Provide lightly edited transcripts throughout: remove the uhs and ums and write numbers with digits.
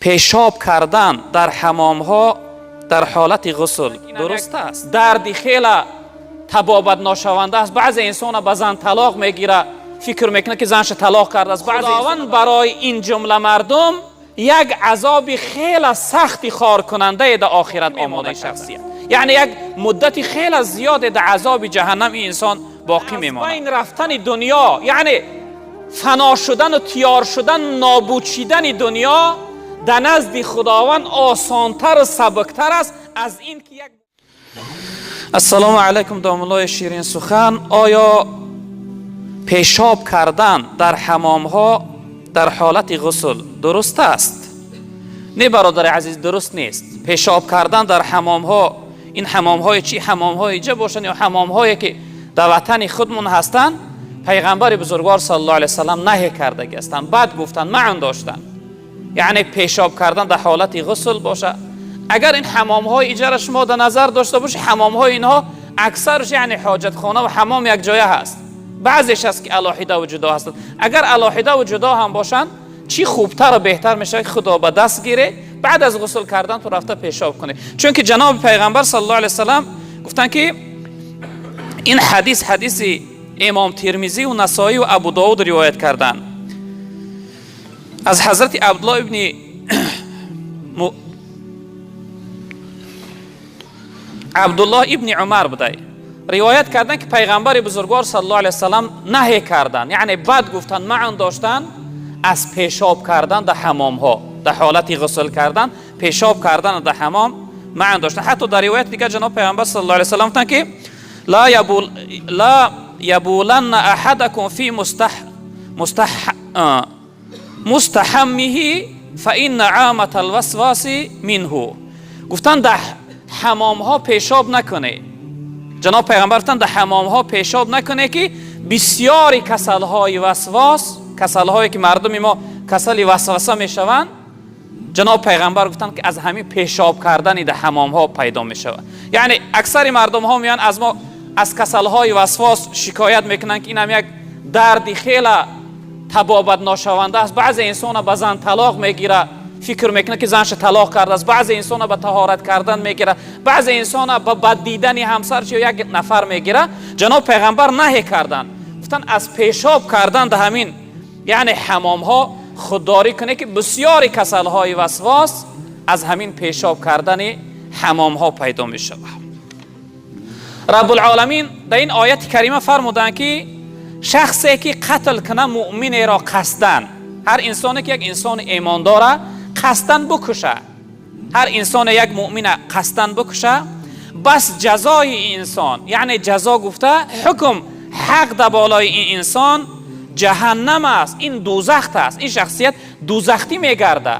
Пешоб кардан дар ҳамомҳо дар ҳолати ғусл дуруст аст? Дарди хеле табобат нашаванда аст. Баъзе инсонҳо ба зан талоқ мегирад, фикр мекунад ки занаш талоқ кардааст. Худованд барои ин ҷумла мардум як азоби хеле сахти хоркунанда дар охират омода кардааст. Яъне як муддати хеле зиёде дар азоби ҷаҳаннам ин инсон боқӣ мемонад. Аз байн рафтани дунё, яъне фано шудан ва тиёр шудан, нобуд шудани дунё дар назди Худованд осонтар ва сабуктар аст аз ин ки як. Ассалому алайкум, домуллои ширин сухан. Оё пешоб кардан дар ҳамомҳо дар ҳолати ғусл дуруст аст? Не, бародари азиз, дуруст нест. Пешоб кардан дар ҳамомҳо, ин ҳамомҳои чӣ, ҳамомҳои ҷа бошанд ё ҳамомҳое ки дар ватани худмон ҳастанд, пайғамбари бузургвор саллаллоҳу алайҳи васаллам наҳй кардагӣ ҳастанд, бад гуфтанд, маън доштанд. Яъне пешоб кардан дар ҳолати ғусл бошад. Агар ин ҳамомҳои иҷара шумо дар назар дошта бошед, ҳамомҳои инҳо аксарش яъне ҳоҷатхона ва ҳамом як ҷоя ҳаст. Баъзеш аст ки алоҳида ва ҷудо ҳастанд. Агар алоҳида ва ҷудо ҳам бошанд, чӣ хубтар ва беҳтар мешавад ки худо ба даст гире, баъд аз ғусл кардан ту рафта пешоб кунӣ. Чунки ҷаноби пайғамбар саллаллоҳу алайҳи васаллам гуфтанд ки ин ҳадис ҳадиси имом Тирмизӣ ва Насоӣ ва Абу Довуд ривоят карданд аз ҳазрати Абдуллоҳ ибни Абдуллоҳ ибни Умар будай. Ривоят карданд ки пайғамбари бузургвор саллаллоҳу алайҳи васаллам наҳй карданд, яъне бад гуфтанд, маън доштанд аз пешоб кардан дар ҳамомҳо дар ҳолати ғусл кардан, пешоб кардан дар ҳамом маън доштанд. Ҳатто дар ривояти дигар ҷаноб пайғамбар саллаллоҳу алайҳи васаллам гуфтанд ки ла ябуланна аҳадакум фи мустаҳаммиҳи фа инна амата алвасваси минҳу. Гуфтанд, дар ҳамомҳо пешоб накунед. Ҷаноб пайғамбар гуфтанд, дар ҳамомҳо пешоб накунед, ки бисёри касалҳои васвос, касалҳое ки мардуми мо касали васваса мешаванд, ҷаноб пайғамбар гуфтанд ки аз ҳамин пешоб кардани дар ҳамомҳо пайдо мешавад. Яъне аксари мардумҳо меоянд, аз мо аз касалҳои васвос шикоят мекунанд, ки инам як дарди хеле табобат ношаванда аст. Баъзе инсонҳо ба зан талоқ мегирад, фикр мекунад ки занаш талоқ кардааст. Баъзе инсонҳо ба таҳорат кардан мегирад, баъзе инсонҳо ба бад дидани ҳамсарш ё як нафар мегирад. Ҷаноб пайғамбар наҳй карданд, гуфтанд, аз пешоб кардан дар ҳамин яъне ҳамомҳо худдорӣ кунед, ки бисёри касалҳои васвос аз ҳамин пешоб кардани ҳамомҳо пайдо мешавад. Раббулоламин дар ин ояти карима фармуданд ки шахсе ки қатл кунад муъминеро қасдан, ҳар инсоне ки як инсони имондора қасдан букуша, ҳар инсоне як муъмина қасдан букуша, бас ҷазои инсон, яъне ҷазо гуфта ҳукм, ҳақ дар болои ин инсон ҷаҳаннам аст, ин дузахт аст, ин шахсият дузахтӣ мегарда.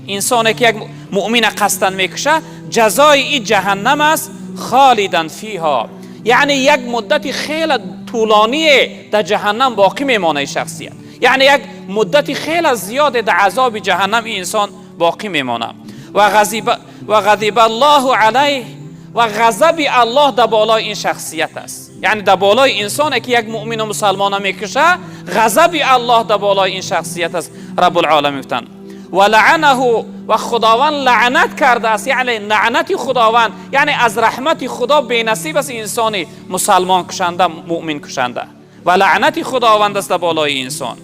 Инсоне ки як муъмина қасдан мекуша, ҷазои ин ҷаҳаннам аст, холидан фиҳо, яъне як муддати хеле тӯлоние дар ҷаҳаннам боқӣ мемонад ин шахсият, яъне як муддати хеле зиёде дар азоби ҷаҳаннам ин инсон боқӣ мемонад. Ва ғазиба аллоҳу алайҳ, ва ғазаби Аллоҳ дар болои ин шахсият аст, яъне дар болои инсоне ки як муъмину мусалмона мекуша, ғазаби Аллоҳ дар болои ин шахсият аст. Раббулоламин гуфтанд: ва лаъанаҳу, ва Худованд лаънат кардааст, яъне лаънати Худованд, яъне аз раҳмати Худо бенасиб аст инсони мусалмон кушанда, муъмин кушанда, ва лаънати Худованд аст дар болои инсон.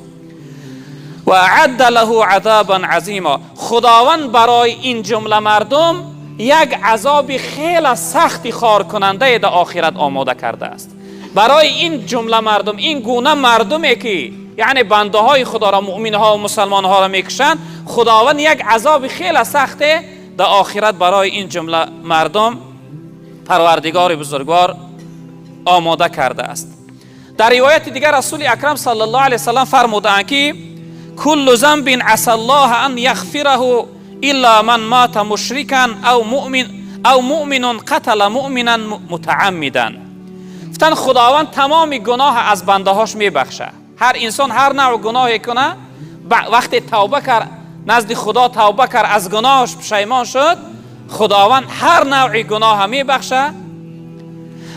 Ва аъадда лаҳу азобан азима, Худованд барои ин ҷумла мардум як азоби хеле сахти хоркунандае дар охират омода кардааст. Барои ин ҷумла мардум, ин гуна мардуме ки яъне бандаҳои Худоро, муъминҳо ва мусалмонҳоро мекушанд, Худованд як азоби хеле сахте дар охират барои ин ҷумла мардум Парвардигори бузургвор омода кардааст. Дар ривояти дигар Расули Акрам саллаллоҳу алайҳи васаллам фармудаанд ки куллу занбин аса Аллоҳа ан яғфираҳу илла ман мата мушрикан ав муъминун қатала муъминан мутааммидан. Гуфтанд, Худованд тамоми гуноҳ аз бандаҳош мебахшад. Ҳар инсон ҳар навъ гуноҳе куна, вақте тавба кард, назди Худо тавба кард, аз гуноҳаш пушаймон шуд, Худованд ҳар навъи гуноҳа мебахшад.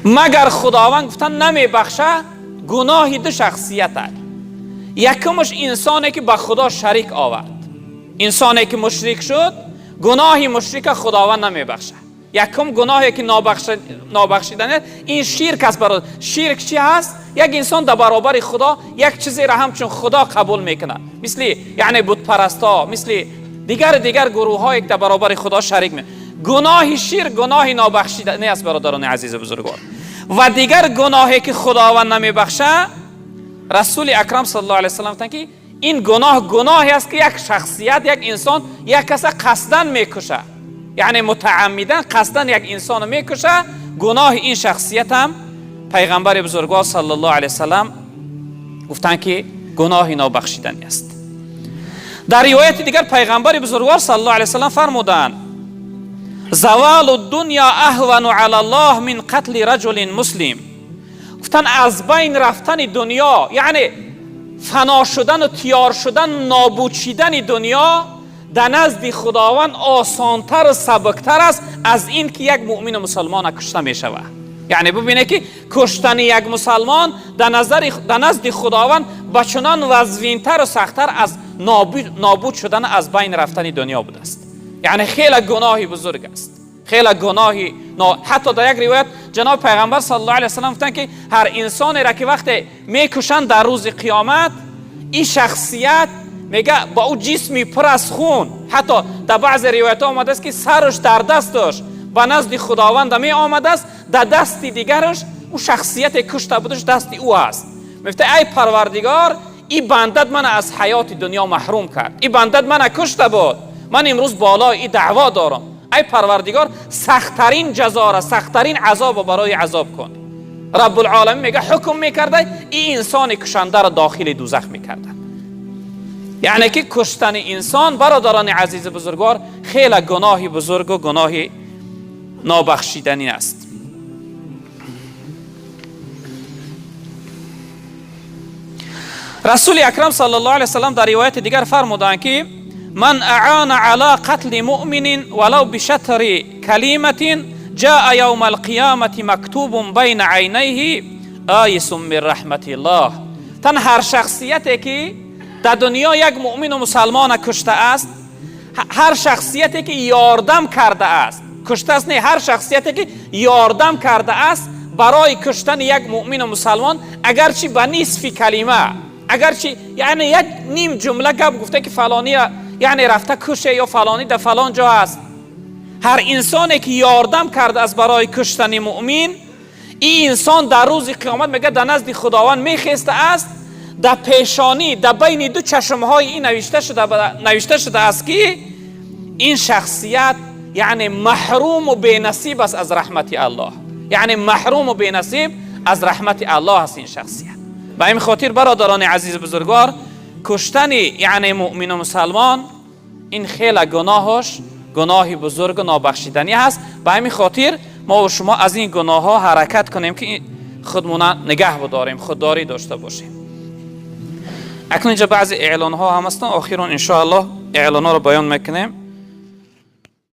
Магар Худованд, гуфтанд, намебахшад гуноҳи ду шахсията. Якумаш инсоне ки ба Худо шарик овард. Инсоне ки мушрик шуд, гуноҳи мушрика Худованд намебахшад. Якум гуноҳе ки нобахшидан ин ширк аст. Бародар, ширк чӣ ҳаст? Як инсон дар баробари Худо як чизеро ҳамчун Худо қабул мекунад, мисли яъне бутпарастҳо, мисли дигар гурӯҳҳое ки дар баробари Худо шарик мекунанд. Гуноҳи ширк гуноҳи нобахшиданӣ аст, бародарони азизу бузургвор. Ва дигар гуноҳе ки Худованд намебахшад, Расули Акрам саллаллоҳу алайҳи васаллам гуфтанд ки ин гуноҳ гуноҳе аст ки як шахсият, як инсон як каса қасдан мекушад, яъне мутааммидан қасдан як инсонро мекушад. Гуноҳи ин шахсият ҳам пайғамбари бузургвор саллаллоҳу алайҳи васаллам гуфтанд ки гуноҳи нобахшиданӣ аст. Дар ривояти дигар пайғамбари бузургвор саллаллоҳу алайҳи васаллам фармуданд: завалу дунё аҳвану ала Аллоҳ мин қатли раҷулин муслим. Гуфтанд аз байн рафтани дунё, яъне фано шудану тиёр шудан, нобуд шидани дунё дар назди Худованд осонтару сабуктар аст аз ин ки як муъмину мусалмона кушта мешавад. Яъне бубинед ки куштани як мусалмон дар назди Худованд ба чунон вазвинтару сахттар аз нобуд шудан, аз байн рафтани дунё будааст. Яъне хеле гуноҳи бузург аст, хеле гуноҳи. Ҳатто дар як ривоят ҷаноби пайғамбар саллаллоҳу алайҳи васаллам гуфтанд ки ҳар инсонеро ки вақте мекушанд дар рӯзи қиёмат, ин шахсият мега ба ӯ ҷисми пур аз хун, ҳатто дар баъзе ривоятҳо омадааст ки сараш дар дасташ ба назди Худованда меомадааст, дар дасти дигараш ӯ шахсияте кушта будаш дасти ӯ ҳаст. Мегуфта: ай Парвардигор, ин бандат мана аз ҳаёти дунё маҳрум кард, ин бандат мана кушта буд, ман имрӯз болои ин даъво дорам, ай Парвардигор, сахттарин ҷазора, сахттарин азобро барои азоб кун. Раббулоламин мега ҳукм мекарда, ин инсони кушандаро дохили дузах мекарда. Яъне ки куштани инсон, бародарони азизи бузургвор, хеле гуноҳи бузургу гуноҳи нобахшиданӣ аст. Расули Акрам саллаллоҳу алайҳи васаллам дар ривояти дигар фармуданд ки ман аъана ала қатли муъминин валав бишатри калиматин ҷаа явма алқиёмати мактубун байна айнайҳи айсун мин раҳматиллоҳ. Тан ҳар шахсияте ки дар дунё як муъмину мусалмона куштааст, ҳар шахсияте ки ёрдам кардааст, куштааст не, ҳар шахсияте ки ёрдам кардааст барои куштани як муъмину мусалмон, агарчи ба нисфи калима, агарчи яъне як ним ҷумла гап гуфта ки фалония яъне рафта куше ё фалонӣ дар фалон ҷо аст, ҳар инсоне ки ёрдам кардааст барои куштани муъмин, ин инсон дар рӯзи қиёмат мега дар назди Худованд мехестааст, дар пешонӣ, дар байни ду чашмҳои ин навишта шудааст ки ин шахсият яъне маҳруму бенасиб аст аз раҳмати Аллоҳ, яъне маҳруму бенасиб аз раҳмати Аллоҳ аст ин шахсият. Ба ин хотир, бародарони азизи бузургвор, куштани яъне муъмину мусалмон ин хеле гуноҳаш гуноҳи бузургу нобахшиданӣ ҳаст. Ба ҳамин хотир мо ва шумо аз ин гуноҳҳо ҳаракат кунем ки худмона нигаҳ бидорем, худдорӣ дошта бошем. Акнун инҷа баъзе эълонҳо ҳам ҳастанд, охирон иншоаллоҳ эълонҳоро баён мекунем.